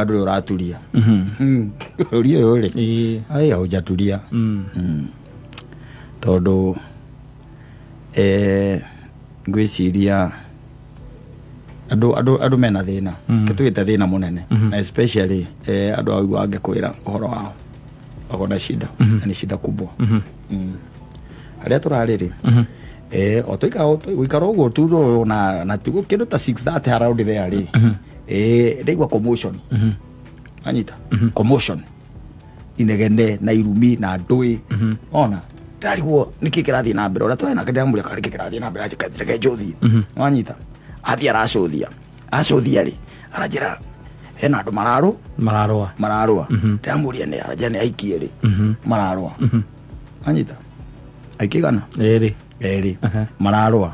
Ndũrĩ ũraturia bũrũri ũyũ rĩ. Ai, haujaturia. Tondũ ngwĩciria andũ mena thĩna, kĩtũgĩte thĩna mũnene, na especially andũ aigua angĩkwĩra ũhoro wao wako na shida, na nĩ shida kubwa. Harĩa tũrarĩ rĩ, o tũikara gũikara ũguo tu na tiguo kĩndũ ta 6:30 around there rĩ, ndaigua commotion, anyita commotion, inegene na irumi na ndũĩ, ona ndarigwo nĩkĩ kĩrathiĩ na mbere. Ũrĩa tũrĩ nake ndĩramũria karĩ kĩ kĩrathiĩ na mbere, anjĩka reke njũthie. Wanyita, athiĩ aracũthia, acũthia rĩ, aranjĩra hena andũ mararũ Mararũa. Mararũa. Ndĩramũria nĩ, aranjĩra nĩ aikie rĩ mararũa. Anyita aiki gana? Ĩrĩ. Erĩ mararũa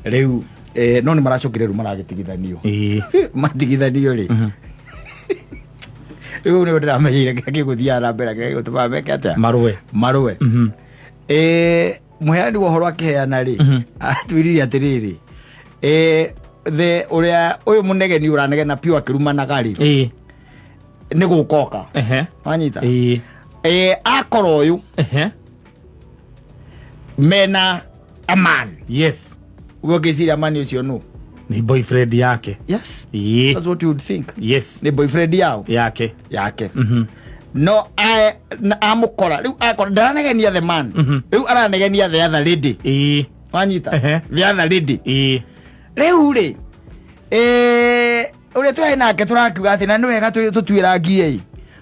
rĩu, no nĩ maracokire rĩu maragĩtigithanio. Matigithanio rĩ, rĩu nĩo ndĩramenyeire kĩrĩa gĩgũthiaga na mbere, kĩrĩa gĩgũtũmaga meke atĩa? Marũe. Marũe. Mũheani wa ũhoro akĩheana rĩ, atwĩrire atĩrĩrĩ, the ũrĩa ũyũ mũnegeni ũranegena piũ akĩrumanaga rĩ, nĩ gũkoka. Wanyita? Akora ũyũ mena a man. We ũngĩciria man ũcio nũ? Nĩ boyfriend yake. Yes. That's what you would think. Nĩ boyfriend yao. Yake. Yake. No amũkora rĩu, akora ndaranegenia the man, rĩu aranegenia the other lady. Wanyita? The other lady. Rĩu rĩ, ũrĩa tũrarĩ nake tũrakiuga atĩ na nĩ wega tũtuĩrangie ĩ,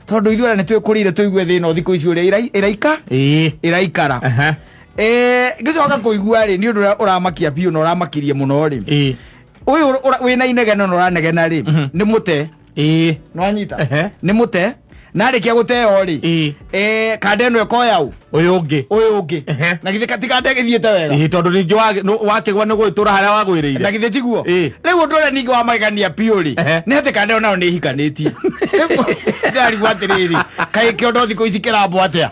tondũ ithuĩ arĩa nĩ twĩkũrĩire tũigue thĩna thikũ ici ũrĩa ĩraika ĩraikara. Ngĩcoka kũigua rĩ, nĩ ũndũ ũrĩa ũramakia biũ na ũramakirie mũno rĩ, ũyũ wĩna inegene na ũranegena rĩ, nĩ mũte. Nĩwanyita? Nĩ mũte, na arĩkia gũteo rĩ, kanda ĩno ĩkoya ũ? Ũyũ ũngĩ. Ũyũ ũngĩ. Na githĩ ti kanda ĩgĩthiĩte wega? Ĩĩ, tondũ ningĩ wakĩgwa nĩ gwĩtũra harĩa wagwĩrĩire. Na githĩ tiguo? Rĩu ũndũ ũrĩa ningĩ wa magegania biũ rĩ, nĩ atĩ kanda ĩyo nayo nĩ ĩhikanĩtie. Ndĩrarigwo atĩrĩrĩ, kaĩ kĩondo thikũ ici kĩrambwo atĩa?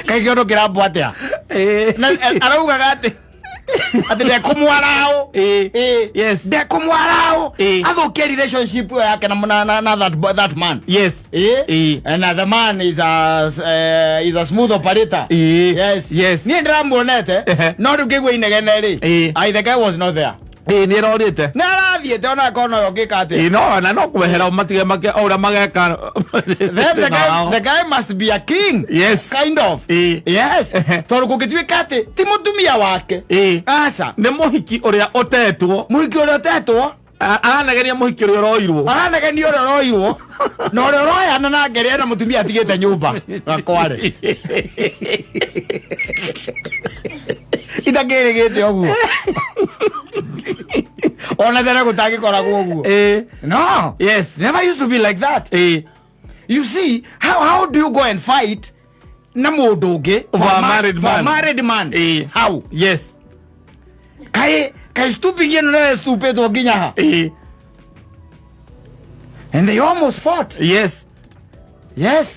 Kaĩ kĩondo kĩrambwo atĩa? Na araugaga atĩ ndekũmwaraũ. Ndekũmwaraũ athũkie relationship ĩyo yake na that man. And the man is a smooth operator. Yes. Niĩ ndĩramuonete, no rĩu ngĩigua inegene rĩ, I the guy was not there. Ĩĩ, nĩ ĩrorĩte. Nĩ arathiĩte, ona akorwo noyo ngĩka atĩa. Ĩĩ, no na no kwehera matige make o ũrĩa mageka. Then the guy must be a king. Kind of. Yes. Tondũ kũngĩtuĩka atĩ ti mũtumia wake. Aca. Nĩ mũhiki ũrĩa ũtetwo. Mũhiki ũrĩa ũtetwo. Aranegenia mũhiki ũrĩa ũroirwo. Aranegenia ũrĩa ũroirwo na ũrĩa ũroyana na ngeria na mũtumia atigĩte nyũmba gakware itakĩrĩgĩte ũguo, ona tene gũtangĩkoragwo ũguo. No. Never used to be like that. You see, how do you go and fight na mũndũ ũngĩ For a married for a man. married man? How? Kaĩ stooping ĩno nĩyo stupĩtwo nginya ha? And they almost fought.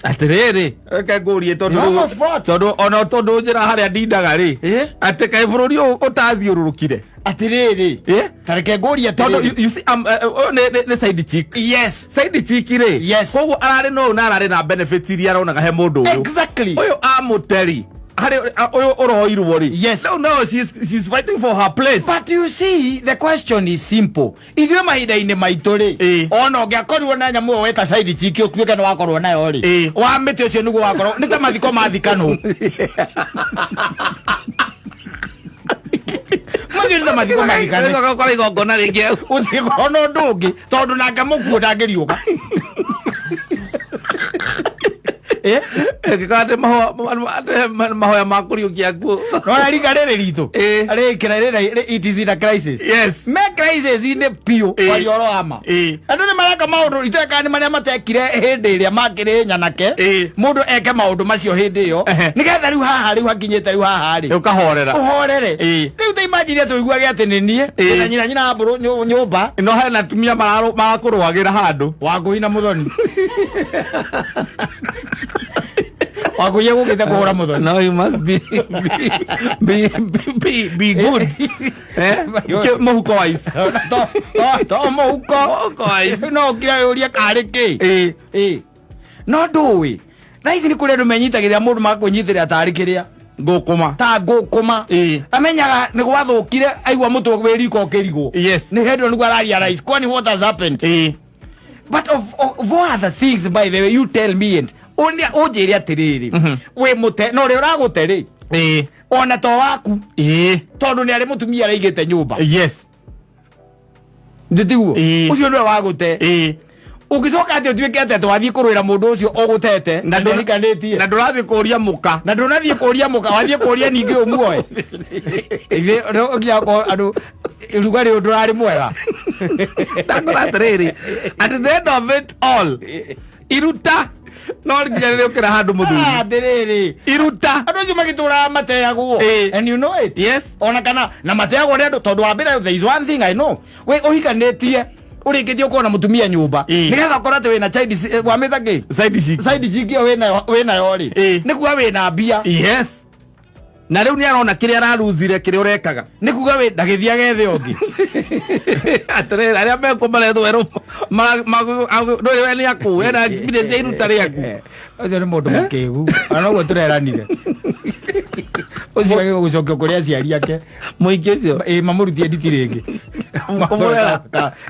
Atĩrĩrĩ, reke ngũrie tondũ They almost fought. Tondũ ona tondũ njĩra harĩa ndindaga rĩ, atĩ kaĩ bũrũri ũyũ ũtathiũrũrũkire? Atĩrĩrĩ, tareke ngũrie tondũ atĩrĩrĩ. you see, ũyũ nĩ side chick. Side chick rĩ, koguo ararĩ na ũyũ na ararĩ na benefits iria aronaga he mũndũ ũyũ. Ũyũ amũteri harĩ ũyũ ũroirwo rĩ, rĩu no she's fighting for her place. But you see, the question is simple. Ithuĩ mahinda-inĩ maitũ rĩ, ona ũngĩakorirwo na nyamũ ĩyo weta side chick, ũtuĩke nĩ wakorwo nayo rĩ, wa mĩtĩ ũcio nĩguo wakorwo nĩ ta mathiko mathikanwo. Macio nĩ ta mathiko mathikane. Ũgĩcoka ũkora igongona rĩngĩ. Gũtingĩkorwo na ũndũ ũngĩ tondũ nake mũkuũ ndangĩriũka. Ĩngĩkorwo atĩ mahoya ma kũriũkia nguo. Nona rika rĩrĩ ritũ rĩkĩra rĩrĩ, it is in a crisis. Me crisis-inĩ biũ. Kwaria ũhoro wa ma, andũ nĩ mareka maũndũ iteka nĩ marĩa matekire hĩndĩ ĩrĩa makĩrĩ nyanake. Mũndũ eke maũndũ macio hĩndĩ ĩyo, nĩgetha rĩu haha, rĩu hakinyĩte rĩu haha rĩ, ũkahorera. Ũhorere. Rĩu ta imagine tũiguage atĩ nĩ niĩ na nyina nyina mbũrũ nyũmba. No hena atumia marakũrũagĩra handũ. Wangũi na Mũthoni. Wakũiya gũkĩte kũhũra mũthoni. No, you must be good. Eh? Mũhuko wise. To mũhuko. Mũhuko wise. No ũkira ũrie karĩ kĩ. Ĩĩ. Ĩĩ. No ndũĩ. Thaa ici nĩ kũrĩ andũ menyitagĩrĩra mũndũ makwĩnyitĩrĩra tarĩ kĩrĩa. Ngũkũma. Ta ngũkũma. Ĩĩ. Amenyaga nĩ gwathũkire aigua mũtwe wĩ riko ũkĩrigwo. Yes. Nĩ hĩndĩ ĩyo nĩguo ararealize kwani what has happened. Ĩĩ. But of all other things, by the way, you tell me and ũnjĩre atĩrĩrĩ, wĩ mũte na ũrĩa ũragũte rĩ, Ĩĩ. ona to waku, Ĩĩ. tondũ nĩ arĩ mũtumia araigĩte nyũmba. Yes. Ndĩtiguo? Ĩĩ. Ũcio nĩwe wagũte. Ĩĩ. Ũngĩcoka atĩ ũtuĩke atĩ twathiĩ kũrũĩra mũndũ ũcio ũgũtete na ndũhikanĩtie. Na ndũrathiĩ kũria mũka. Na ndũnathiĩ kũria mũka, wathiĩ kũria ningĩ ũmuoe. Ithe ũkinya andũ rugarĩ ũyũ ndũrarĩ mwega. Ndakora atĩrĩrĩ, at the end of it all, iruta no nginya rĩrĩa ũkĩra handũ mũthuri. Atĩrĩrĩ. Iruta. Andũ acio magĩtũraga mateagwo. Ĩĩ. And you know it. Yes. Ona kana na mateagwo nĩ andũ tondũ wa mbere, there is one thing I know. We ũhikanĩtie ũrĩkĩtie ũkorwo na mũtumia nyũmba. Ĩĩ. Nĩgetha ũkorwo atĩ wĩna child wamĩta kĩ? Side chick. Side chick ĩyo wĩnayo rĩ. Ĩĩ. Nĩ kuga wĩna mbia. Yes. Na rĩu nĩ arona kĩrĩa araruzire kĩrĩa ũrekaga. Nĩ kuga wĩ ndagĩthiĩ agethe ũngĩ. Atĩrĩrĩ, arĩa mekwo marethwo erũ ndũrĩ we nĩ akũ ena experience ya iruta rĩaku. Ũcio nĩ mũndũ mũkĩgu. Ona noguo tũreranire. Ũcio agĩrĩirwo gũcokio kũrĩ aciari ake. Mũingĩ ũcio. Ĩĩ, mamũrutie nditi rĩngĩ. Kũmũrera.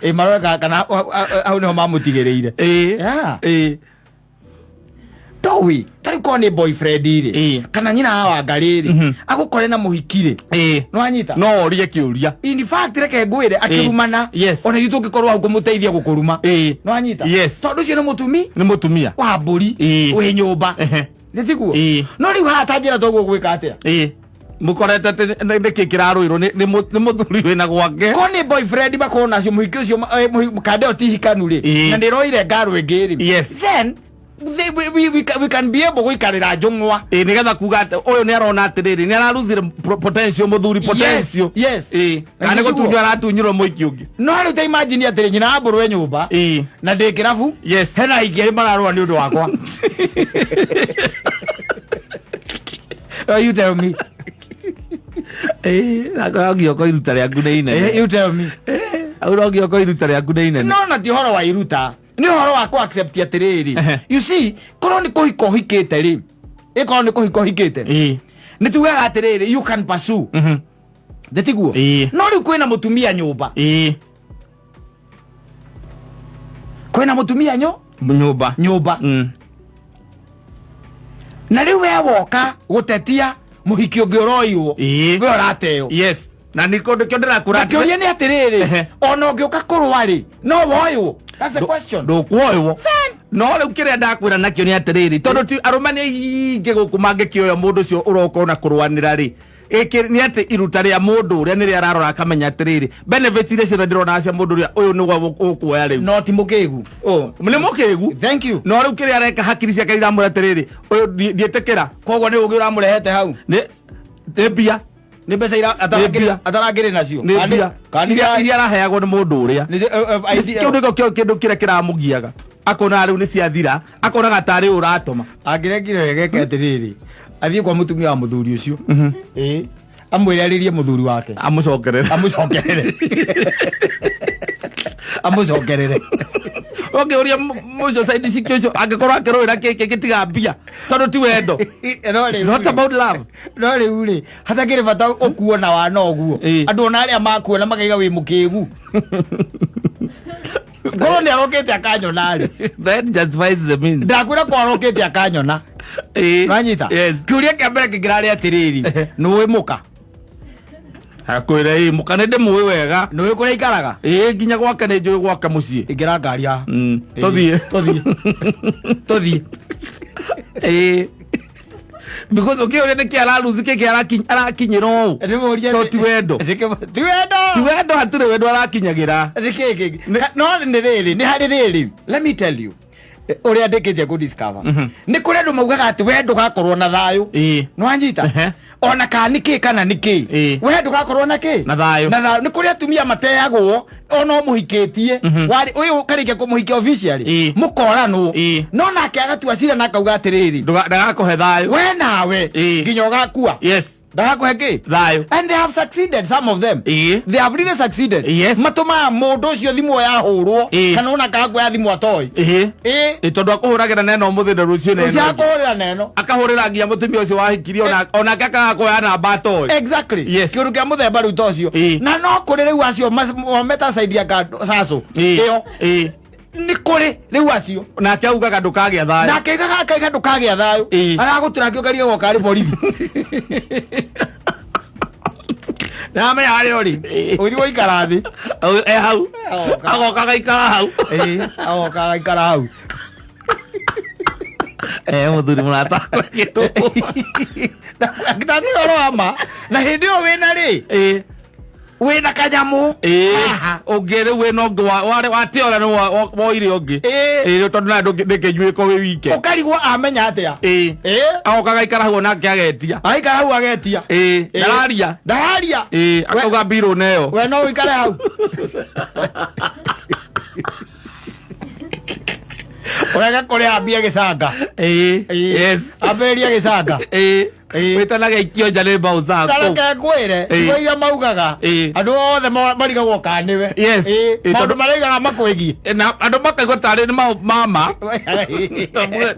Ĩĩ, marore kana hau nĩho mamũtigĩrĩire. Ĩĩ. Yeah. Ĩĩ. Towi tarĩ korwo nĩ boyfriend rĩ, Ĩĩ. kana nyina wa Wangarĩ rĩ, agũkore na mũhiki rĩ, Ĩĩ. nĩwanyita? No orie kĩũria. In fact, reke ngwĩre, akĩrumana, Yes. ona ithuĩ tũngĩkorwo hau kũmũteithia gũkũruma. Ĩĩ. Nĩwanyita? Yes. Tondũ ũcio nĩ mũtumi Nĩ mũtumia. wa mbũri Ĩĩ. wĩ nyũmba. Ehe. Nĩ tiguo? Ĩĩ. No rĩu haha ta njĩra toguo gwĩka atĩa? Ĩĩ. Mũkorete atĩ nĩkĩ kĩrarũirwo nĩ mũthuri wĩna gwake. Ko nĩ boyfriend makorwo nacio mũhiki ũcio kanda ĩyo ti hikanu rĩ, Ĩĩ. na nĩ ĩroire ngaro ĩngĩ rĩ, Yes. then we can be able gũikarĩra njũng'wa. Ĩĩ, nĩgetha kuga atĩ ũyũ nĩ arona atĩrĩrĩ, nĩ araruzire potential mũthuri potential. Yes. Ĩĩ. Kana nĩ Nĩguo. gũtunywo aratunyirwo mũiki ũngĩ. No rĩu ta imagine atĩrĩ, nyina wa mbũrũ e nyũmba Ĩĩ. na ndĩ kĩrabu, Yes. hena aingĩ arĩa mararũa nĩ ũndũ wakwa. Oh, you tell me. Ĩĩ, na ngĩoko iruta rĩaku nĩ inene. You tell me. Au no ngĩoko iruta rĩaku nĩ inene. No na ti ũhoro wa iruta, nĩ ũhoro wa kũ accept atĩrĩrĩ, Ehe. you see, korwo nĩ kũhika ũhikĩte rĩ, ĩkorwo nĩ kũhika ũhikĩte, Ĩĩ. nĩ tugaga atĩrĩrĩ, you can pursue. Nĩ tiguo? Ĩĩ. No rĩu kwĩna mũtumia nyũmba. Ĩĩ. Kwĩna mũtumia nyũmba. Nyũmba. Na rĩu we woka gũtetia mũhiki ũngĩ ũroirwo, Ĩĩ. we ũrateo. Yes. Na nĩkĩo ndĩrakũra. Na kĩũria nĩ atĩrĩrĩ, Ehe. ona ũngĩũka kũrũa rĩ, no woywo? That's the question. Ndũkuoywo. No rĩu kĩrĩa ndakwĩra nakĩo nĩ atĩrĩrĩ, tondũ ti arũme nĩ aingĩ gũkũ mangĩkĩoya mũndũ ũcio ũroka ona kũrũanĩra rĩ, gĩkĩ nĩ atĩ iruta rĩa mũndũ ũrĩa nĩrĩa ararora akamenya atĩrĩrĩ, benefits iria ciothe ndĩrona cia mũndũ ũrĩa ũyũ nĩwe ũkuoya rĩu. No ti mũkĩgu. Oh, nĩ mũkĩgu. Thank you. No rĩu kĩrĩa areka, hakiri ciake iramwĩra atĩrĩrĩ, ũyũ ndiĩtĩkĩra. Koguo nĩ ũgĩ ũramũrehete hau. Nĩ mbia. Nĩ mbeca ira Nĩ mbia. atarakĩrĩ nacio. Nĩ mbia iria araheagwo nĩ mũndũ ũrĩa. Kĩu nĩkĩo kĩndũ kĩrĩa kĩramũgiaga, akona rĩu nĩ ciathira, akonaga tarĩ ũratũma. Angĩrekire wega eke atĩrĩrĩ, athiĩ kwa mũtumia wa mũthuri ũcio, ĩĩ, amwĩre arĩrie mũthuri wake. Amũcokerere. Amũcokerere, amũcokerere. Ũngĩũria mũcio side cikĩ ũcio angĩkorwo akĩrũĩra kĩkĩ gĩtiga mbia, tondũ ti wendo. No It's not about love. No rĩu rĩ, hatakĩrĩ bata ũkuona wana ũguo. Ĩĩ. Andũ ona arĩa makuona makaiga wĩ mũkĩgu, korwo nĩ arokĩte akanyona rĩ. That justifies the means. Ndakwĩra ko arokĩte akanyona. Ĩĩ. Wanyita? Yes. Kĩũria kĩa mbere kĩngĩrarĩ atĩrĩrĩ, nĩũĩ mũka? Akwĩra ĩ mũka nĩ ndĩmũĩ wega. Nĩũĩ kũrĩa ikaraga? Ĩĩ, nginya gwake nĩ njũĩ, gwake mũciĩ. Ingĩra ngari haha. Ĩĩ. Tũthiĩ. Tũthiĩ, tũthiĩ. Ĩĩ, because ũkĩũria nĩkĩ araruzi kĩkĩ arakinyĩra ũũ. Ndĩmũrie. To ti wendo. Ti wendo. Ti wendo, hatirĩ wendo arakinyagĩra. Nĩkĩ kĩngĩ? No nĩ rĩrĩ, nĩ harĩ rĩrĩ, let me tell you ũrĩa ndĩkĩtie kũ discover, nĩ kũrĩ andũ maugaga atĩ we ndũgakorwo na thayũ. Ĩĩ. Nĩwanyita? Ehe. Ona kana nĩ kĩ kana nĩ kĩ, we ndũgakorwo na kĩ. Na thayũ. Na thayũ. Nĩ kũrĩ atumia mateagwo ona ũmũhikĩtie, warĩ ũyũ ũkarĩkia kũmũhikia officially, mũkoranwo, no nake agatua cira na akauga atĩrĩrĩ, Ndagakũhe thayũ. We nawe nginya ũgakua, ndagakũhe kĩ. Thayũ. And they have succeeded, some of them. They have really succeeded. Matũmaga mũndũ ũcio thimũ yahũrwo, kana ona kakuoya thimũ atoĩ. Ĩ, tondũ akũhũragĩra neno ũmũthĩ na rũciũ neno Rũciũ ĩngĩ. akũhũrĩra neno. Akahũrĩra nginya mũtumia ũcio wahikirie, onake akaga kuoya namba atoĩ. Exactly. Kĩũndũ kĩa mũthemba rĩu ta ũcio. Na no kũrĩ rĩu acio metasaidia cacũ ĩyo. Nĩ kũrĩ rĩu acio. Nake augaga ndũkagĩa thayũ. Nake akaiga ndũkagĩa thayũ. Aragũtũra kĩũkaria goka arĩ borithi namenya harĩa ũrĩ, ũgĩthiĩ gũikara thĩ. E hau. Agoka. Agoka agaikara hau. Agoka agaikara hau. Mũthuri mũrata gĩtũ. Na nĩ ũhoro wa ma, na hĩndĩ ĩyo wĩna rĩ, wĩna kanyamũ haha. Ũngĩ rĩu wĩna ũngĩ watia ũrĩa nĩ woire ũngĩ. Rĩu tondũ nawe ndũngĩnyuĩka wĩ wike. Ũkarigwo amenya atĩa. Agoka agaikara hau onake agetia. Aikara hau agetia. Ndararia. Ndararia. Akauga mbirũ neyo. We no ũikare hau ũrege kũrĩa, ambie gĩcanga. Ambĩrĩrie gĩcanga. Wĩtanaga ikio nja nĩ mbaũ zaku. Tareke ngwĩre, ciugo iria maugaga, andũ othe marigagwo kana nĩwe. Maũndũ maraigaga makwĩgiĩ. Na andũ makaigua tarĩ nĩ mama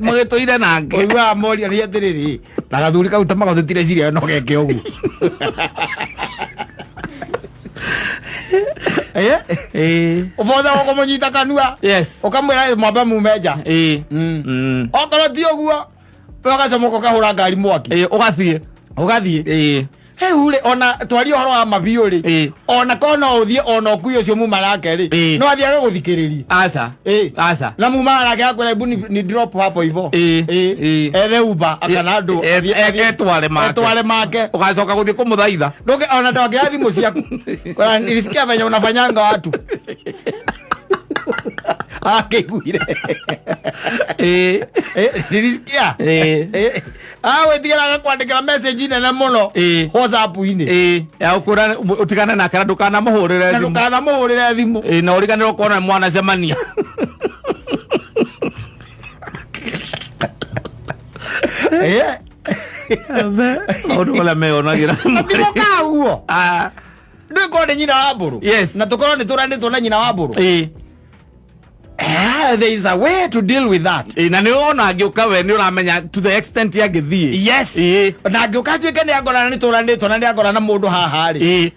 mũgĩtũire nake. Ũiguaga moria nĩ atĩrĩrĩ, na gathuri kau ta magatũtire ciria no geke ũguo. Ũbotha ũkũmũnyita kanua, ũkamwĩra mwambe mume nja. Okorwo ti ũguo, we ũgacomoka ũkahũra ngari mwaki. Ũgathiĩ. Ũgathiĩ. Rĩu rĩ, ona twarie ũhoro wa mabiũ rĩ, ona korwo no ũthiĩ ona ũkui ũcio muma nake rĩ, no athiĩ agagũthikĩrĩria. Aca. Aca. Na muma nake akwĩra hebu ni drop hapo hivo. Ethe Uber kana andũ Etware make. Etware make. Ũgacoka gũthiĩ kũmũthaitha. Ndũke ona ndongea thimũ ciaku. Kwa nilisikia venye unafanyanga watu akĩiguire. Nilisikia. Ah, wĩtigĩra agakwandĩkĩra message nene mũno WhatsApp-inĩ. Ya ũkwĩra ũtigane nake na ndũkanamũhũrĩre Na thimũ. Ndũkanamũhũrĩre thimũ. Na ũriganĩrwo ũkona mwanacemania. Maũndũ marĩa meyonagĩra. Atimũkaguo. Ndũkorwo nĩ nyina wa mbũrũ. Na tũkorwo nĩ tũranĩtwo na nyina wa mbũrũ. Ah, there is a way to deal with that. Na nĩ wona angĩũka, we nĩ ũramenya to the extent angĩthiĩ. Na angĩũka atuĩke nĩ angora nĩ tũranĩtwo na nĩ angora na mũndũ haha rĩ,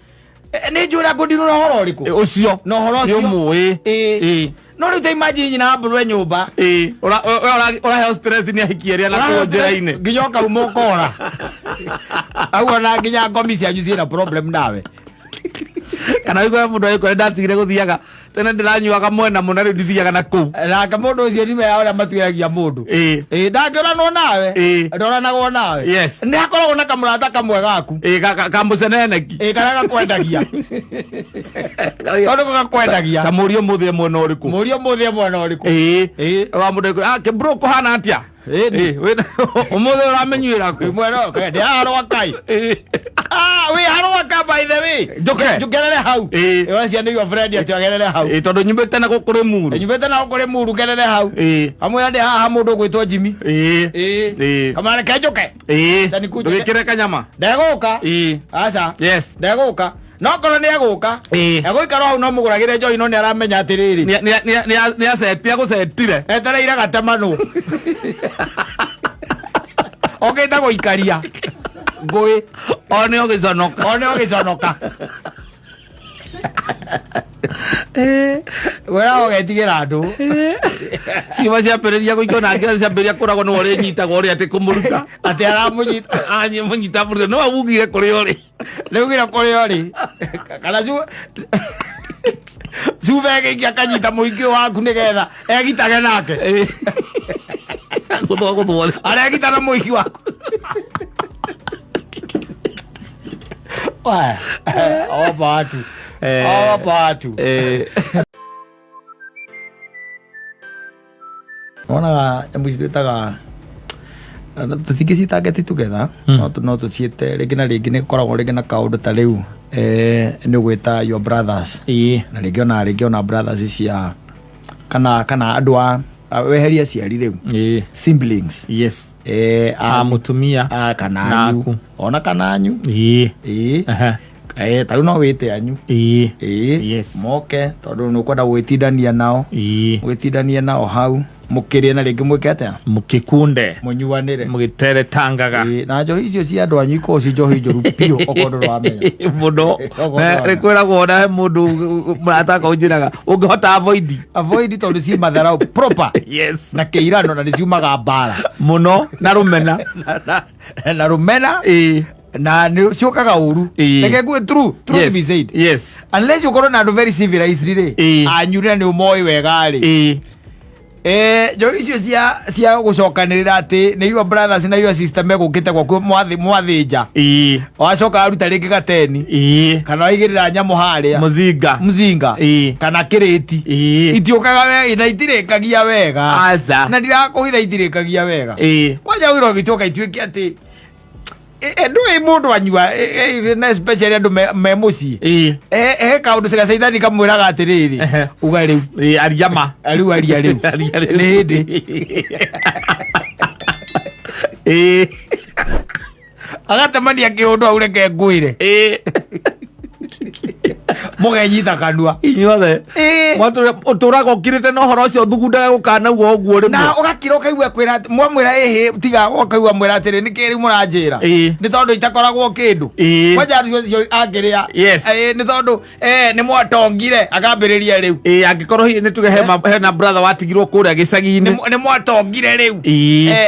nĩ njũĩ ũrĩa ngũndirwo na ũhoro ũrĩkũ. Ũcio Na ũhoro nĩ ũcio. ũmũĩ. No rĩu ta imagine nyina wa mbũrũ e nyũmba. Ũraheo stress nĩ ahiki arĩa na kũu njĩra-inĩ. Nginya ũkauma ũkora au, ona nginya ngomi cianyu ciĩna problem nawe. Kana wĩigua mũndũ agĩkwĩra ndatigire gũthiaga tene, ndĩranyuaga mwena mũna, rĩu ndithiaga na kũu. Nake mũndũ ũcio nime ya ũrĩa matuĩragia mũndũ. Ndangĩoranwo nawe. Ndoranagwo nawe. Nĩ hakoragwo na kamũrata kamwe gaku. Kamũceneneki. Karĩa gakwendagia, tondũ gakwendagia. Kamũria ũmũthĩ e mwena ũrĩkũ. Mũria ũmũthĩ e mwena ũrĩkũ. Wa mũndũ agĩkwĩra, "Ah, kĩbro kũhana atĩa? Ũmũthĩ ũramenyuĩra kũ?" Mwena ndĩ harwa kai. Ah, wĩ harwa ka, by the way. Njũke. Njũkerere hau. Wacia nĩ friend atĩ agerere hau. Tondũ nyumĩte na gũkũ Rĩmuru. Nyumĩte na gũkũ Rĩmuru, gerere hau. Kamwĩra ndĩ haha mũndũ ũgwĩtwo Jimmy. Kamwĩra reke njũke. Ta nikuje. Ndũgĩkĩre kanyama. Ndegũka. Aca. Ndegũka, no korwo nĩ egũka, egũikara hau no mũgũragĩre njohi, no nĩ aramenya atĩrĩrĩ, Nĩ aceti agũcetire. Etereire gatemanwo okĩte gũikaria ngũĩ. One ũgĩconoka. One ũgĩconoka wĩra ũgetigĩra andũ. Ciũma ciambĩrĩria gũikio na ngĩra ciambĩrĩria kũragwo nĩwe ũrĩnyitagwo ũrĩa atĩ kũmũruta. Atĩ aramũnyita. Anyimũnyita mũruta nĩwe ugire kũrĩa ũrĩ. Rĩu kũrĩa ũrĩ kana cuba ĩgĩikia akanyita mũingĩ waku nĩgetha egitage nake. Gũthwo gũthwo. Aregita na mũiki waku. Waya, awapa watu, awapa watu. Wonaga nyamũ ici twĩtaga Tũtingĩciĩta get together, no tũciĩte rĩngĩ na rĩngĩ nĩ gũkoragwo rĩngĩ na kaũndũ ta rĩu, nĩ ũgwĩta your brothers na rĩngĩ ona brothers cia kana andũ a weherie aciari rĩu, siblings, a mũtumia a kana na anyu aku. Ona kana anyu. Ĩĩ. Ta rĩu no wĩte anyu. Ĩĩ. Moke tondũ nĩ ũkwenda gwĩtindania nao, gwĩtindania nao hau mũkĩrĩe na rĩngĩ mwĩke atĩa? Mũkĩkunde. Mũnyuanĩre. Mũgĩteretangaga. Ĩĩ, na njohi icio cia andũ anyu ikoragwo ci njohi njũru biũ okorwo ndũramenya. Mũno. Okorwo ndũramenya. Rĩkwĩragwo ona he mũndũ mũrata ũnjĩraga ũngĩhota avoid. Avoid tondũ ci matharau proper na kĩirano na nĩ ciumaga mbara. Mũno na rũmena. Na rũmena na nĩ ciũkaga ũru. Reke ngue true to be said, unless ũkorwo na andũ very civilized rĩ, anyu rĩ, nĩ ũmoĩ wega rĩ, njohi icio cia gũcokanĩrĩra atĩ nĩ your brothers na your sister megũkĩte gwaku mwathĩnja, wacoka aruta rĩngĩ gateni kana waigĩrĩra nyamũ harĩa, mũzinga, mzinga kana kĩrĩti, itiũkaga wega na itirĩkagia wega. Aca. Na ndirakũhitha, itirĩkagia wega. Kwanja wĩra ũgĩcoka ituĩke atĩ ndũĩ mũndũ anyua, na especially andũ me mũciĩ, he kaũndũ gacaithani kamwĩraga atĩrĩrĩ, uga rĩu. Aria ma. Rĩu aria rĩu. Aria rĩu. Nĩ hĩndĩ agatemania kĩũndũ hau, reke ngwĩre, mũgenyita kanua. Inyuothe ũtũraga ũkirĩte na ũhoro ũcio thugundaga gũkanaugwo ũguo Na rĩmwe. ũgakira ũkaigua kwĩra mwamwĩra ĩhĩ tiga, ũkaigua mwĩra atĩrĩ, nĩkĩ rĩu mũranjĩra? Nĩ tondũ itakoragwo kĩndũ. Kwanja andũ acio angĩrĩa, nĩ tondũ nĩ mwatongire, akambĩrĩria rĩu. Ĩĩ, angĩkorwo hihi nĩ tuge hena brother watigirwo kũrĩa gĩcagi-inĩ. Nĩ mwatongire rĩu.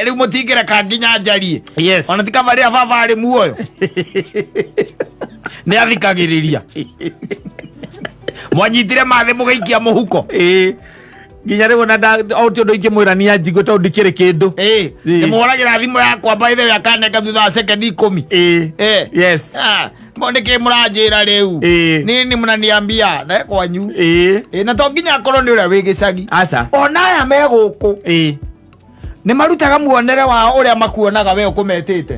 Rĩu mũtingĩreka nginya njarie. Ona ti kaba rĩrĩa baba arĩ muoyo nĩ athikagĩrĩria, mwanyitire mathĩ mũgĩikia mũhuko. Ĩĩ, nginya rĩu ona o ti ũndũ ingĩmwĩra nĩ anjigue tondũ ndikĩrĩ kĩndũ. Nĩ mũhũragĩra thimũ yakwa, by the way, akanenga thutha wa sekendi 10. Ah, mo nĩkĩ mũranjĩra rĩu? Nini mnaniambia na kwanyu? Na to nginya akorwo nĩ ũrĩa wĩ gĩcagi. Aca. Ona aya me gũkũ nĩ marutaga muonere wao ũrĩa makuonaga we ũkũmetĩte.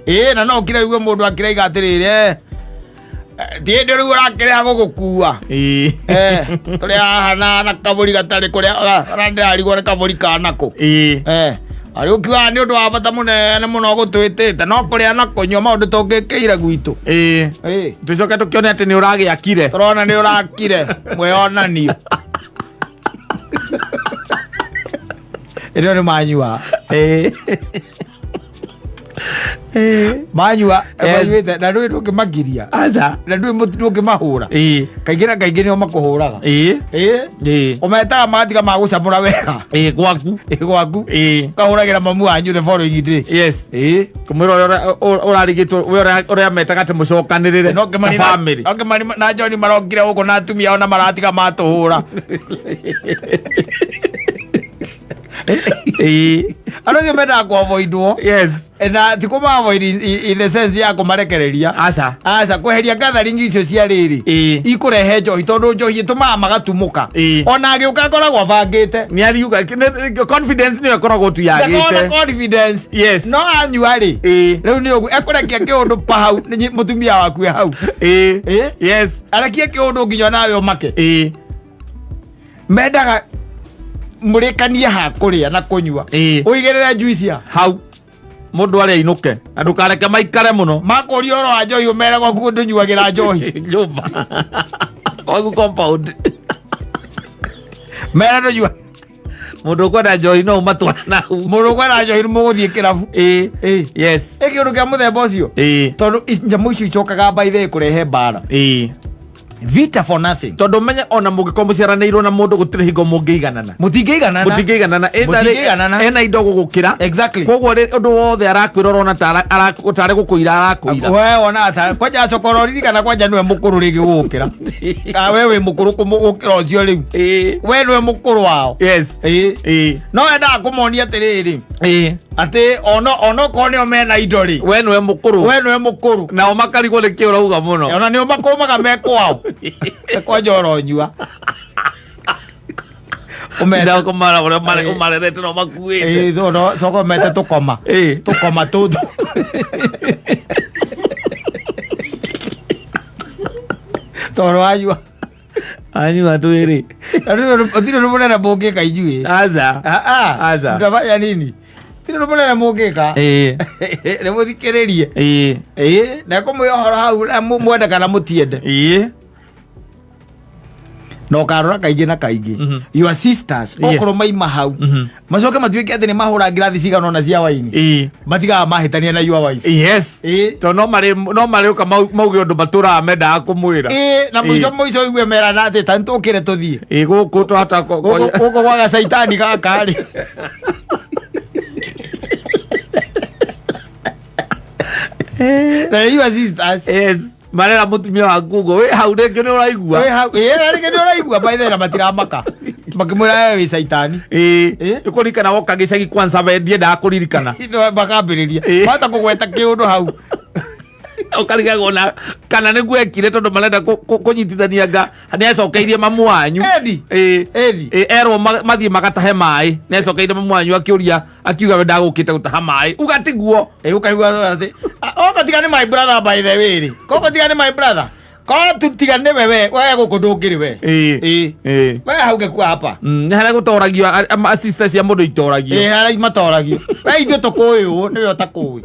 Ĩĩ, na no ũkire ũigue mũndũ akĩraiga atĩrĩrĩ, ti hĩndĩ rĩu ũrakĩrĩa gũgũkua. Tũrĩ haha na kabũri gatarĩ kũrĩa ona ndĩrarigwo nĩ kabũri kanakũ. Arĩ ũkiugaga nĩ ũndũ wa bata mũnene mũno gũtwĩtĩte no kũrĩa na kũnyua maũndũ tũngĩkĩire gwitũ. Tũcoke tũkĩone atĩ nĩ ũragĩakire. Tũrona nĩ ũrakire mwĩonanio ĩrĩo nĩ manyua. Manyua manyuĩte na ndũĩ ndũngĩmagiria. Aca. Na ndũĩ ndũngĩmahũra. Kaingĩ na kaingĩ nĩo makũhũraga. Ĩĩ. Ũmetaga magatiga magũcamũra wega. Ĩĩ, gwaku. Ĩĩ, gwaku. Ũkahũragĩra mamu wanyu the following day. Kũmwĩra ũrĩa ũrarigĩtwo we ũrĩa metaga atĩ mũcokanĩrĩre No Kĩmani ta family. No Kĩmani na John marokire gũkũ na atumia ao na maratiga matũhũra. Andũ acio mendaga kũavoidwo. Na ti kũma-avoid in the sense ya kũmarekereria. Aca. Aca, kweheria gathering icio cia rĩrĩ ikũrehe njohi, tondũ njohi ĩtũmaga magatumũka. Ona agĩũka akoragwo abangĩte. Nĩ ariuga confidence nĩyo ĩkoragwo tu Ndakoragwo na yagĩte. confidence. No anyua rĩ, rĩu nĩ ũguo ekũrekia kĩũndũ pa hau nĩ mũtumia waku e hau. Arekie kĩũndũ nginya nawe ũmake. Mendaga mũrĩkanie ha kũrĩa na kũnyua. Ũigĩrĩre juice ya Hau mũndũ arĩa ainũke na ndũkareke maikare mũno. Makũria ũhoro wa njohi, ũmere gwaku ndũnyuagĩra njohi. Nyũmba gwaku compound. Mere ndũnyua. Mũndũ ũkwenda njohi no ũmatwara nau. Mũndũ ũkwenda njohi nĩ mũgũthiĩ kĩrabu. Ĩ kĩũndũ kĩa mũthemba ũcio, tondũ nyamũ icio icokaga by the way kũrehe mbara, vita for nothing. Tondũ menye ona mũngĩkorwo mũciaranĩirwo na mũndũ, gũtirĩ hingo mũngĩiganana. Mũtingĩiganana. Mũtingĩiganana. Either rĩ, Mũtingĩiganana. ena indo gũgũkĩra. Koguo rĩ, ũndũ wothe arakwĩra ũrona ta tarĩ gũkũira arakũira. We wona ta kwanja cokoro ririkana kwanja niwe mũkũrũ rĩngĩ gũgũkĩra. Ka we wĩ mũkũrũ kũmũgũkĩra ũcio rĩu. We niwe mũkũrũ wao. No endaga kũmonia atĩrĩrĩ, atĩ onokorwo nĩo mena indo rĩ, we nĩwe mũkũrũ. We nĩwe mũkũrũ. Nao makarigwo nĩ kĩ ũrauga mũno. Ona nĩo makũmaga me kwao kwanja ũronyua. Ũmete- Ndakomara ũrĩa ũmarerete no makuĩte. Ĩĩ, coka ũmete tũkoma. Tũkoma tũtũ. Tondũ wanyua. Anyua twĩrĩ. Gũtirĩ ũndũ mũnene mũngĩka inyuĩ. Aca. Aca. Mtafanya nini? Gũtirĩ ũndũ mũnene mũngĩka. Nĩ mũthikĩrĩrie. Ĩĩ, na ekũmwĩra ũhoro hau na mwende kana mũtiende. Na ũkarora kaingĩ na kaingĩ. Your sisters, okorwo maima hau, macoke matuĩke atĩ nĩ mahũra ngirathi cigana ũna cia waini. Matigaga mahĩtania na your wife. Tondũ no marĩũka mauge ũndũ matũraga mendaga kũmwĩra. Ĩĩ, na mũico mũico ũigue merana atĩ ta nĩtũkĩre tũthiĩ. Ĩĩ, gũkũ twahota Gũkũ gwa gacaitani gaka rĩ. Na your sisters. Yes. Marera mũtumia waku ũguo wĩ hau rĩngĩ nĩ ũraigua. Wĩ hau, ĩĩ, na rĩngĩ nĩ ũraigua by the way, na matiramaka. Makĩmwĩra we wĩ caitani. Ĩĩ. Ĩĩ. Nĩ kũririkana woka gĩcagi kwanza we ndiendaga kũririkana. No, makambĩrĩria. Ĩĩ. Wahota kũgweta kĩũndũ hau. Ũkarigagwo na kana nĩguo ekire tondũ marenda kũnyitithania nga nĩ acokeirie mamu wanyu. Edi. Ĩĩ. Edi. Ĩĩ, erwo mathiĩ magatahe maĩ nĩ acokeirie mamu wanyu akĩũria akiuga we ndagũkĩte gũtaha maĩ uga tiguo. Ĩĩ, ũkaigua atĩ, "Ah, oko tiga nĩ my brother by the way rĩ. Koko tiga nĩ my brother. Ko tu tiga nĩwe we, we gũkũ ndũngĩrĩ we." Ĩĩ. Ĩĩ. Ĩĩ. We hau ngĩkua hapa. Nĩ harĩa gũtoragio sister cia mũndũ itoragio. Ĩĩ, harĩa matoragio. We ithuĩ tũkũĩ ũũ, nĩwe ũtakũĩ.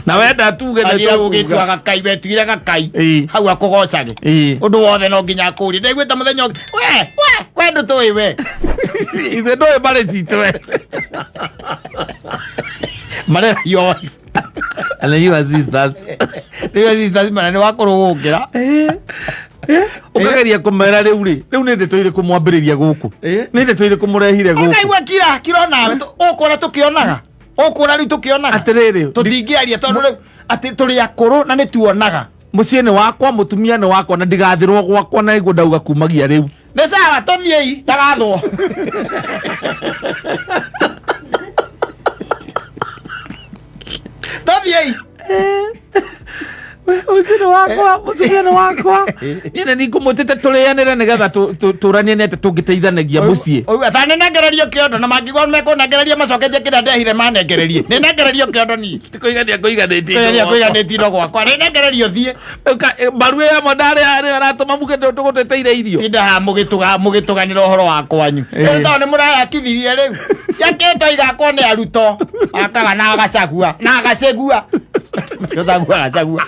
Na wenda tuge nĩ Athira tũkuga. gũgĩtua gakai, wetuire gakai. Ĩĩ. Hau akũgocage. Ĩĩ. Ũndũ wothe no nginya akũrie. Ndaiguĩte mũthenya ũngĩ, we, we, we ndũtũĩ we. Ithuĩ ndũĩ mbarĩ citũ we. Marera your wife. And then your sisters. Rĩu sisters mara nĩ wakũrũ gũkĩra. Ũkageria kũmera rĩu rĩ, rĩu nĩ ndeto irĩkũ mwambĩrĩria gũkũ? Ĩĩ. Nĩ ndeto irĩkũ mũrehire gũkũ? Ũkaigua kira, kira onawe, ũkũra tũkĩonaga. Ũkũra rĩu tũkĩonaga. Atĩrĩrĩ, Tũtingĩaria tondũ rĩu atĩ tũrĩ akũrũ na nĩ tuonaga. Mũciĩ nĩ wakwa, mũtumia nĩ wakwa na ndigathĩrwo gwakwa na nĩguo ndauga kumagia rĩu. Nĩ sawa tũthiĩi ndagathwo. Tũthiĩi. Mũciĩ nĩ wakwa, mũtumia nĩ wakwa. Niĩ nĩ ningũmwĩtĩte tũrĩanĩre nĩgetha tũranie nĩ atĩ tũngĩteithanagia mũciĩ. Ũigua ta nĩnengererio kĩondo na mangĩigua mekũnengereria macoketie kĩrĩa ndehire manengererie. Nĩnengererio kĩondo niĩ. Ti kũigania ngũiganĩtie indo Kũigania gwakwa. kũiganĩtie indo gwakwa. Nĩnengererio thiĩ. Mbaru ĩyo ĩmwe ndarĩ arĩ aratũma muge tũgũteteire irio. Tinda haha mũgĩtũganĩra ũhoro wa kwanyu. Rĩu tondũ nĩ mũrayakithirie rĩu. Ciakĩtwo igakwo nĩ arutwo. Akaga na agacagua. Na agacegua. Gacagua gacagua.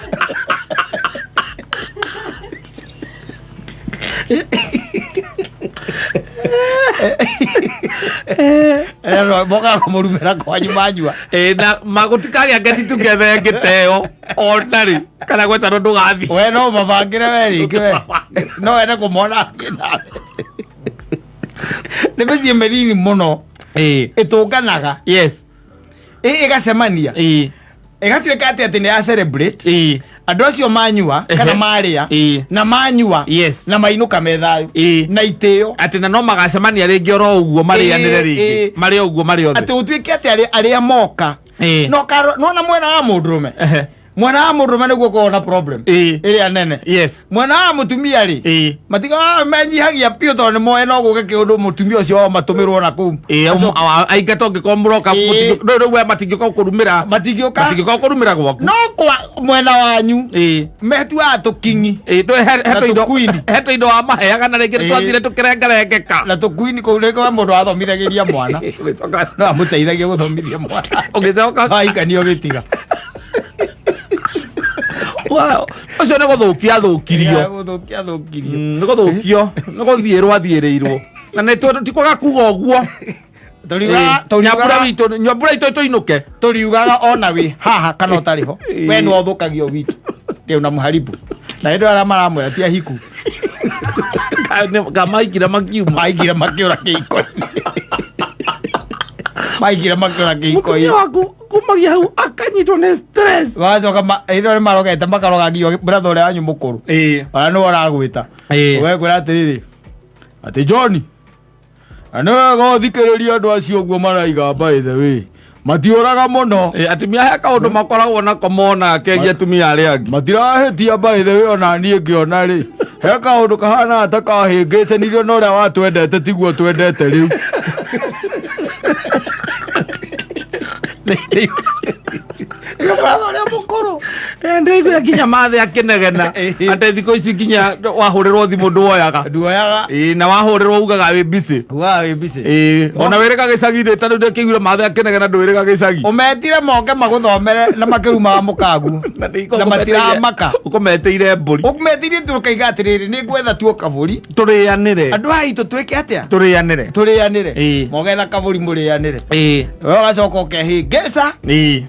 Mokaga kũmũrumĩra kwanyu manyua. Ĩĩ, na magũtikagĩa get together ĩngĩ ta ĩyo ona rĩ kana gwetanwo ndũgathiĩ. We no mabangĩre we rĩngĩ we. No wende kũmona angĩ nawe. Nĩ mĩciĩ mĩnini mũno Ĩĩ. ĩtũnganaga. Yes. Ĩgacemania. Ĩĩ. Ĩgatuĩka atĩ atĩ nĩ ya celebrate. Ĩĩ. Andũ acio manyua kana Ehe. marĩa Ĩĩ. na manyua Yes. na mainũka me thayũ Ĩĩ. na itĩo. Atĩ na no magacemania rĩngĩ oro ũguo marĩanĩre Ĩĩ, rĩngĩ. ĩĩ. Marĩ o ũguo marĩ othe. Atĩ gũtuĩke atĩ arĩa moka. Ĩĩ. No nona mwena wa mũndũrũme. Ehe. Mwena wa mũndũrũme nĩguo ũkoragwo na problem. Ĩĩ. Ĩrĩa nene. Yes. Mwena wa mũtumia rĩ. Ĩĩ. Matiga menyihagia biũ tondũ nĩ moĩ no gũke kĩũndũ mũtumia ũcio wao matũmĩrwo na kũu. Ĩĩ, aingata ũngĩkorwo mũroka Ĩĩ. rĩu we matingĩũka gũkũrumĩra. Matingĩũka. Matingĩũka gũkũrumĩra gwaku. No kwa mwena wanyu. Ĩĩ. Metuaga tũking'i. Ĩĩ, ndũĩ Na tũkuini. he tũindo wamaheaga na rĩngĩ Ĩĩ. twathiire tũkĩrengarengeka. Na tũkuini kũu rĩngĩ wa mũndũ wathomithagĩria mwana. Ũgĩcoka No amũteithagia gũthomithia mwana. ũgĩcoka Waikanio gĩtiga. Ũcio nĩ gũthũkia athũkirio. Gũthũkia athũkirio. Nĩ gũthũkio, nĩ gũthiĩrwo athiĩrĩirwo. Na nĩ tikwaga kuga ũguo. Tũriugaga Nyambura witũ, nyambura itũ tũinũke. Tũriugaga ona wĩ haha kana ũtarĩ ho. We nĩwe ũthũkagio witũ. Ndĩ una mũharibu. Na hĩndĩ arĩa maramwĩra ti ahiku. Kamaikire makiuma. Maikire makĩũra kĩhiko-inĩ. Maikire makĩũra Mũtumia kĩhiko-inĩ. waku kumagia hau akanyitwo nĩ stress. Wacoka hĩndĩ ĩyo nĩmarogete makarogagio brother ũrĩa wanyu mũkũrũ. Ĩĩ. Ona nĩwe ũragwĩta. Ĩĩ. Ũgekwĩra atĩrĩrĩ, atĩ John, na nĩ wega ũthikĩrĩrie andũ acio ũguo maraiga by the way. Matiũraga mũno. Ĩĩ, atumia he kaũndũ makoragwo nako monaga kegiĩ atumia arĩa angĩ. Matirahĩtia by the way ona niĩ ngĩona rĩ. He kaũndũ kahana ta kahĩngĩcanirio na ũrĩa watwendete tiguo twendete rĩu. Nĩkĩo brother ũrĩa mũkũrũ. Ndĩiguire nginya mathe akĩnegena atĩ thikũ ici nginya wahũrĩrwo thimũ nduoyaga. Nduoyaga. Ĩĩ, na wahũrĩrwo ugaga wĩ busy. Ugaga wĩ busy. Ĩĩ, ona wĩrĩga gĩcagi rĩ, ta rĩu ndĩkĩiguire mathe akĩnegena ndwĩrĩga gĩcagi. Ũmetire moke magũthomere na makĩrumaga mũkagu. Na matiramaka. Ũkũmetĩire mbũri. Ũmetirie tu ũkaiga atĩrĩrĩ, nĩ ngwetha tuo kabũri. Tũrĩanĩre. Andũ aya aitũ twĩke atĩa? Tũrĩanĩre. Tũrĩanĩre. Ĩĩ. Mogetha kabũri mũrĩanĩre. Ĩĩ. We ũgacoka ũkehĩngĩca. Ĩĩ.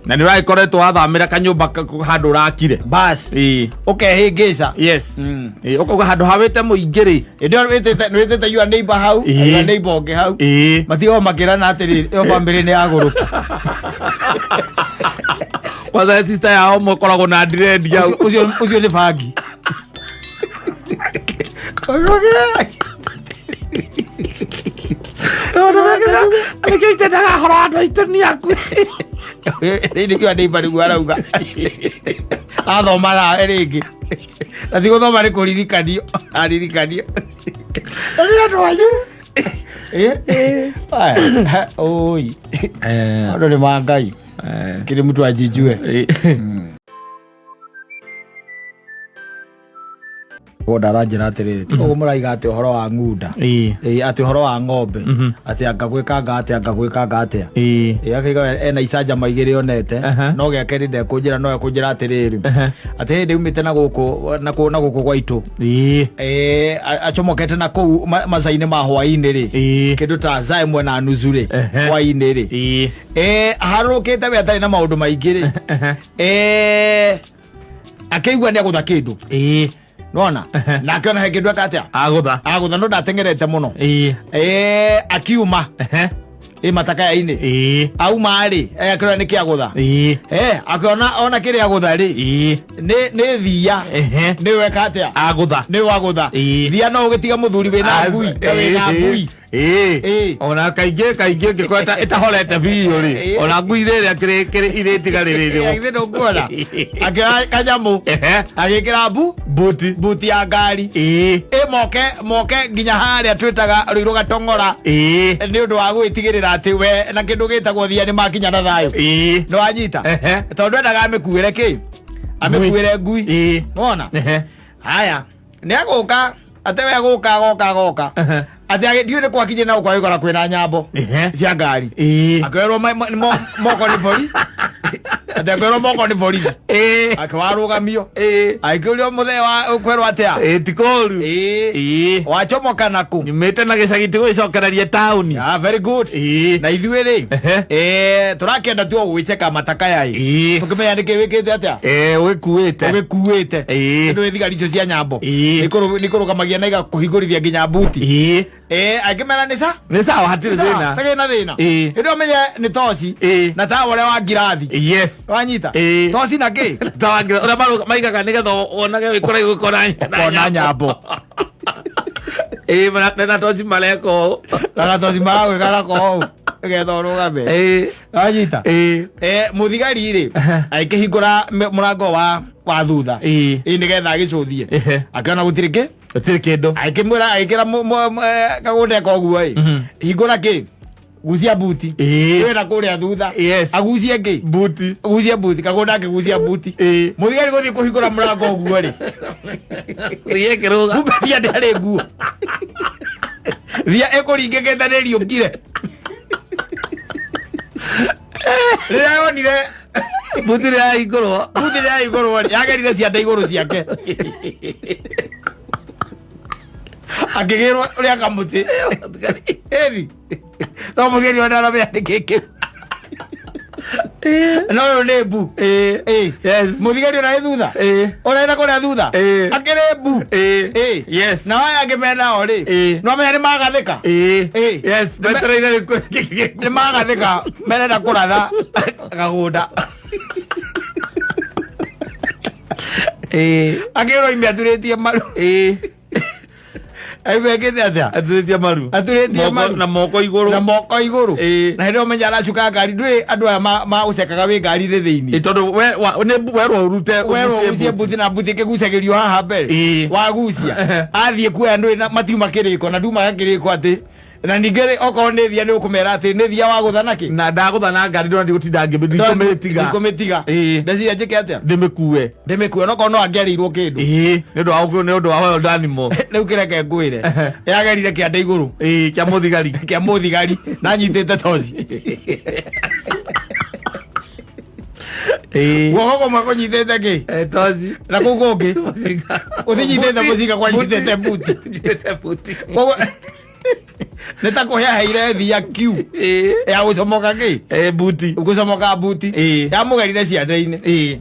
Na nĩ ũragĩkoretwo wathamĩra kanyũmba handũ ũrakire. Bas. Ĩĩ. Ũkehĩngĩca. Yes. Ĩĩ, ũkauga handũ hawĩte mũingĩ rĩ. Ĩndĩ ĩyo wĩtĩte nĩwĩtĩte your neighbor hau, Ĩĩ. your neighbor ũngĩ hau. Ĩĩ. Matigagwo makĩrana atĩrĩrĩ, ĩyo bamĩrĩ nĩ yagũrũki. Kwanza sister yao ũmwe ũkoragwo na ndirendi hau. Ũcio ũcio nĩ bangi. Nĩkĩo itendaga horo andũ aitũ nĩ aku. Nĩkĩo neighbor nĩguo arauga. Athoma nawe rĩngĩ. Na ti gũthoma nĩ kũririkanio. Aririkanio. Nĩ andũ anyu. Aya, oi. Andũ nĩ ma Ngai. Kĩrĩ mtu ajijue. Gonda aranjĩra atĩrĩrĩ, tiga ũguo mũraiga atĩ ũhoro wa ng'unda. Ĩĩ. Ĩĩ, atĩ ũhoro wa ng'ombe. Atĩ anga gwĩkanga atĩa, anga gwĩkanga atĩa. Ĩĩ. Ĩĩ, akaiga we ena icanjama igĩrĩ onete. No gĩa kerĩ ndekũnjĩra, no ekũnjĩra atĩrĩrĩ. Atĩ hĩndĩ umĩte na gũkũ, na gũkũ gwa itũ. Ĩĩ. Ĩĩ, acomokete na kũu mathaa-inĩ ma hwaĩ-inĩ rĩ. Ĩĩ. Kĩndũ ta thaa ĩmwe na nuthu rĩ, Ehe. hwaĩ-inĩ rĩ. Ĩĩ. Ĩĩ, aharũrũkĩte we atarĩ na maũndũ maingĩ rĩ. Ĩĩ, akĩigua nĩ agũtha kĩndũ. Ĩĩ. Nona na akĩona he kĩndũ eka atĩa Agũtha. agũtha no ndateng'erete mũno. Ĩĩ. Ĩĩ, akiuma ĩ matakaya-inĩ. Ĩĩ. Auma rĩ, akĩona nĩ kĩagũtha. Ĩĩ. Akĩona ona kĩrĩa agũtha rĩ, Ĩĩ. nĩ thiia. Ehe. Nĩ weka atĩa? Agũtha. Nĩ wagũtha. Ĩĩ. Thiia no ũgĩtiga mũthuri wĩna ngui na wĩna ngui. Ĩĩ. Ĩĩ. Ona kaingĩ kaingĩ ũngĩkorwo ĩtahorete biũ rĩ, Ĩĩ. ona ngui rĩrĩa irĩtiga rĩrĩ. Githĩ ndũkuona akĩoya kanyamũ, Ehe. agĩkĩra Buti. buti ya ngari. Ĩĩ. Ĩ moke moke nginya harĩa twĩtaga Rũirũ Gatong'ora, Ĩĩ. nĩ ũndũ wa gwĩtigĩrĩra atĩ we na kĩndũ gĩtagwo thia nĩ makinya na thayũ. Ĩĩ. Nĩ wanyita? Ehe. Tondũ endaga amĩkuĩre kĩ, amĩkuĩre ngui. Ĩĩ. Wona? Ehe. Haya, nĩ agũka ate we agũka agoka agoka. Ehe. Atĩ ndiũĩ nĩ kwakinyire na gũkwa gĩkora kwĩna nyambo Ehe. cia ngari. Ĩĩ. Akĩoerwo moko nĩ borithi, atĩ akĩoerwo moko nĩ borithi. Ĩĩ. Akĩwarũgamio. Ĩĩ. Agĩkĩũrio, mũthee wa ũkwerwo atĩa? Ĩĩ, ti kũũru. Ĩĩ. Ĩĩ. Wacomoka nakũ? Nyumĩte na gĩcagi ti gwĩcokereria taũni. Ah, very good. Ĩĩ. Na ithuĩ rĩ, Ehe. Tũrakĩenda tu o gwĩcheka matakaya ĩ. Ĩĩ. Tũkĩmenya nĩkĩ wĩkĩte atĩa? Ĩĩ, ũgĩkuĩte. Ũgĩkuĩte. Ĩĩ. Nĩ thigari icio cia nyambo. Ĩĩ. Nĩkũrũgamagia na igakũhingũrithia nginya buti. Ĩĩ. Angĩmera nĩ sa Nĩ sawa, hatirĩ thĩna. Takĩrĩ na thĩna. Ĩĩ. Hĩndĩ ĩyo menye nĩ toci Ĩĩ. na tawa ũrĩa wa ngirathi. Yes. Wanyita? Ĩĩ. Toci na kĩ? Tawa ũrĩa maigaga nĩgetha wonage wĩ kũraihu ũkona Ũkona nyambo. Ĩĩ, na toci mareka ũũ. Na gatoci maragwĩka nako ũũ nĩgetha ũrũgame. Ĩĩ. Wanyita? Ĩĩ. Mũthigari rĩ, agĩkĩhingũra mũrango wa thutha. Ĩĩ. Ĩĩ, nĩgetha agĩcũthie. Ehe. Akĩona gũtirĩ kĩ. Gũtirĩ kĩndũ. Agĩkĩmwĩra, agĩkĩra kagũnda eka ũguo ĩ. Hingũra kĩ? Gucia buti. Ĩĩ. Wĩna kũrĩa thutha. Yes. Agucie kĩ? Buti. Gucia buti, kagũnda akĩgucia buti. Ĩĩ. Mũthigari gũthiĩ kũhingũra mũrango ũguo rĩ, Thiĩ kĩrũga. Kumbe thia ndĩarĩ nguo. Thia ĩkũringĩkĩte nĩ riũkire. Rĩrĩa yonire Buti rĩa yahingũrwo. Buti rĩa igũrũ rĩ, yagerire cianda igũrũ ciake. Akĩgĩrwo ũrĩa kamũtĩ. Ĩni. No mũgĩri ona aramenya nĩ kĩ kĩu. No ũyũ nĩ mbu. Ĩĩ. Ĩĩ. Yes. Mũthigari ona ĩ thutha. Ĩĩ. Ũrenda kũrĩa thutha. Ĩĩ. Akĩrĩ mbu. Ĩĩ. Ĩĩ. Yes. Na aya angĩ menao rĩ, Ĩĩ. no menya nĩ magathĩka. Ĩĩ. Ĩĩ. Yes. Metereire gĩkuũ. Nĩ magathĩka merenda kũratha kagũnda. Ĩĩ. Akĩrwo ime aturĩtie maru. Ĩĩ. Aigua ekĩte atĩa? Aturĩtie maru. Aturĩtie Moko- maru. Na moko igũrũ. Na moko igũrũ. Ĩĩ. Na hĩndĩ ĩyo ũmenya aracuka ngari, ndũĩ andũ aya magũcekaga wĩ ngari-inĩ thĩinĩ. Ĩ, tondũ we wa- nĩ werwo ũrute. Werwo ũgucie ũgucie mbuti. mbuti na mbuti ĩkĩgucagĩrio haha mbere. Ĩĩ. Wagucia athiĩ kuoya, ndũĩ na matiuma kĩrĩko na ndumaga kĩrĩko atĩ na ningĩ rĩ, okorwo nĩ thia nĩ ũkũmera atĩ nĩ thia wagũtha nakĩ. Na ndagũtha na ngari ndona ndigũtinda ngĩmĩtiga. Ndikũmĩtiga. Ĩĩ. Ndeciria njĩke atĩa? Ndĩmĩkue. Ndĩmĩkue, onokorwo no angĩarĩirwo kĩndũ. Ĩĩ, nĩ ũndũ wa wild animal. Rĩu kĩreke ngwĩre, yagerire kĩanda igũrũ. Ĩĩ, kĩa mũthigari. Kĩa mũthigari na nyitĩte toci. Ĩĩ. Guoko kũmwe kũnyitĩte kĩ? Eh, toci. Na kũu kũngĩ Mũcinga. ũthinyitĩte mũcinga, kwanyitĩte buti. Nyitĩte buti. Koguo nĩ ta kũhe aheire thia kiu Ĩĩ. ya gũcomoka kĩ? Eh, buti. Gũcomoka buti. Ĩĩ. Yamũgerire ciande-inĩ. Ĩĩ.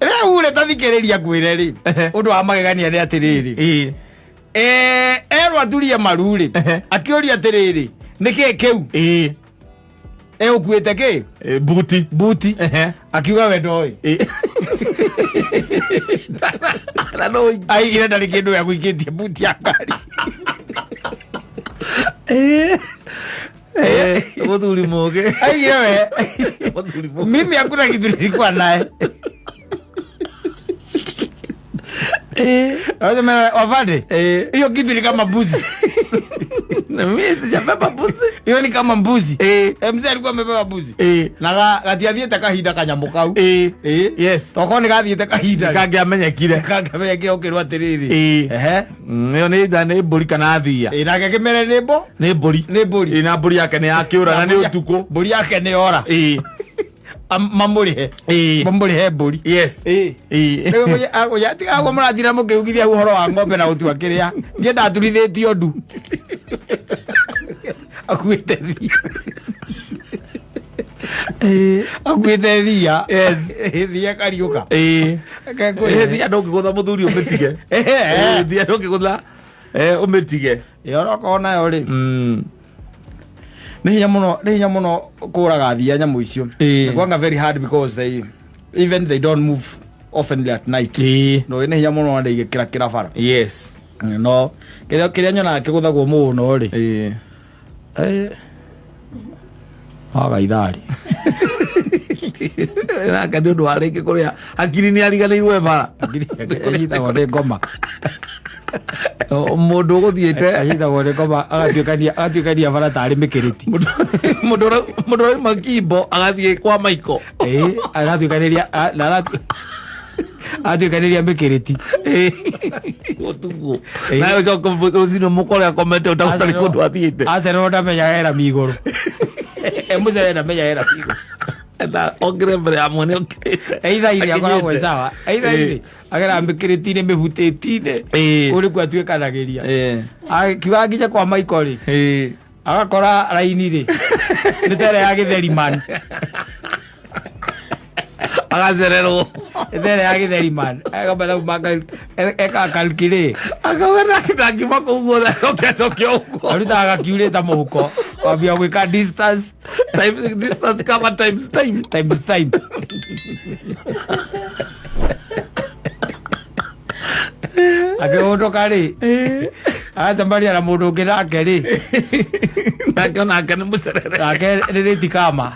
Rĩu rĩ, tathikĩrĩria ngwĩre rĩ, ũndũ wa magegania nĩ atĩrĩrĩ, Ĩĩ. Erwo aturie maru rĩ, akĩũria atĩrĩrĩ, nĩ kĩĩ kĩu? Ĩĩ. Ũkuĩte kĩ? Eh, buti. Buti. Ehe. Akiuga we ndoĩ. Ĩĩ. Na no aigire ndarĩ kĩndũ ya gũikĩtie buti ya ngari. Eh, mũthuri mũgĩ. Aigire we Mũthuri mũgĩ. Mimi hakuna kitu nilikuwa naye. Wasema, wafande, hiyo kitu ni kama mbuzi. Na mimi sijabeba mbuzi. Hiyo ni kama mbuzi. Eh. Eh, mzee alikuwa amebeba mbuzi Eh. na gatiathiĩte kahinda kanyamũ kau. Eh. Eh. Yes. Tokorwo nĩ gathiĩte kahinda Kangĩamenyekire. kangĩamenyekire ũkĩrwo atĩrĩrĩ. Ĩĩ. Ehe. Ĩyo nĩ mbũri kana thia. Ĩ, nake kĩmere nĩ mbo Nĩ mbũri. Nĩ mbũri. Ĩ, na mbũri yake nĩ yakĩũra na nĩ ũtukũ. Mbũri yake nĩ ora. Ĩĩ. Mamũrĩhe. Ĩĩ. Mamũrĩhe mbũri. Yes. Ĩĩ. Ĩĩ. Rĩu tiga ũguo mũratira mũkĩugithia ũhoro wa ng'ombe na gũtua kĩrĩa niĩ ndaturithĩtio ndu akuĩte thia. Akuĩte thia. Yes. Thia kariũka. Ĩĩ. Reke Ĩ, thia ndũngĩgũtha mũthuri ũmĩtige. Ĩ, thia ndũngĩgũtha ũmĩtige. Ĩorokorwo nayo rĩ, nĩ hinya mũno kũraga thia nyamũ icio. Ĩĩ. Kwanga very hard because they even they don't move oftenly at night. Ĩĩ. No nĩ hinya mũno andũ igĩkĩra kĩra bara. Yes. No kĩrĩa nyonaga kĩgũthagwo mũno rĩ, Ĩĩ. Waga ithari. Nake nĩ ũndũ wa rĩngĩ kũrĩa hakiri nĩ ariganĩirwo e bara. Anyitagwo nĩ ngoma. Mũndũ ũgũthiĩte Anyitagwo nĩ ngoma, agatuĩkania bara tarĩ mĩkĩrĩti. Mũndũ ũrauma Kimbo agathiĩ kwa Maiko. Ĩĩ, agatuĩkanĩria na agatuĩkanĩria mĩkĩrĩti. Ũtukũ. Ĩĩ. Nawe ũcoke rũcinĩ mũkore akomete ũtarĩ kũndũ athiĩte. Acererwo ndamenyaga era migũrũ, emũcerere ndamenyaga era migũrũ. Na okire mbere ya mwene okirĩte. Eitha-inĩ akoragwo Akinyĩte. sawa, eitha-inĩ agera mĩkĩrĩti-inĩ mĩhutĩti-inĩ. Ĩĩ. Kũu nĩkuo atuĩkanagĩria. Ĩĩ. Akiuga nginya kwa Maiko rĩ, Ĩĩ. agakora raini rĩ nĩ tere ya gĩtheriman. Agacererwo. Nĩ tere ya gĩtheriman, eka mathabu eka calculate. Akauga nake ndangiuma kũu guothe acoke acoke ũguo. Arutaga gakiurĩta mũhuko kwambia gwĩka distance. Times distance kama times time. Times time. Akĩhũndũka rĩ, agacemania na mũndũ ũngĩ nake rĩ. Nake onake nĩ mũcerere. Nake rĩrĩtikama.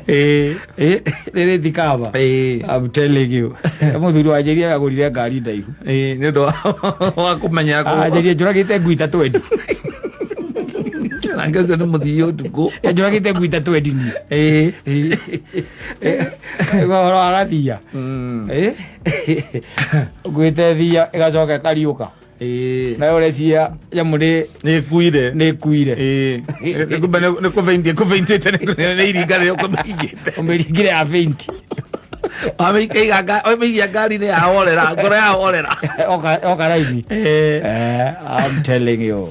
Ĩĩ. Rĩrĩtikama. Ĩĩ. I'm telling you, mũthuri wa njĩria agũrire ngari ndaihu. Ĩĩ, nĩ ũndũ wa kũmenya Anjĩrie njũragĩte ngui ta 20. Nake ũcio nĩ mũthii ũtukũ. Njũragĩte ngui ta 20 niĩ. Ĩĩ. Ũhoro wa gathia ngwĩte thia ĩgacoka ĩkariũka. Ĩĩ. Nayo ũreciria nyamũ nĩ Nĩ ĩkuire. Nĩ ĩkuire. Ĩĩ. Nĩ kũbeintie kũbeintĩte nĩ iringa rĩrĩa ũkũmĩingĩte. Ũmĩringire ya faint. Wamĩikia ngari-inĩ yahorera, ngoro yahorera. Oka raini. Ĩĩ. I'm telling you.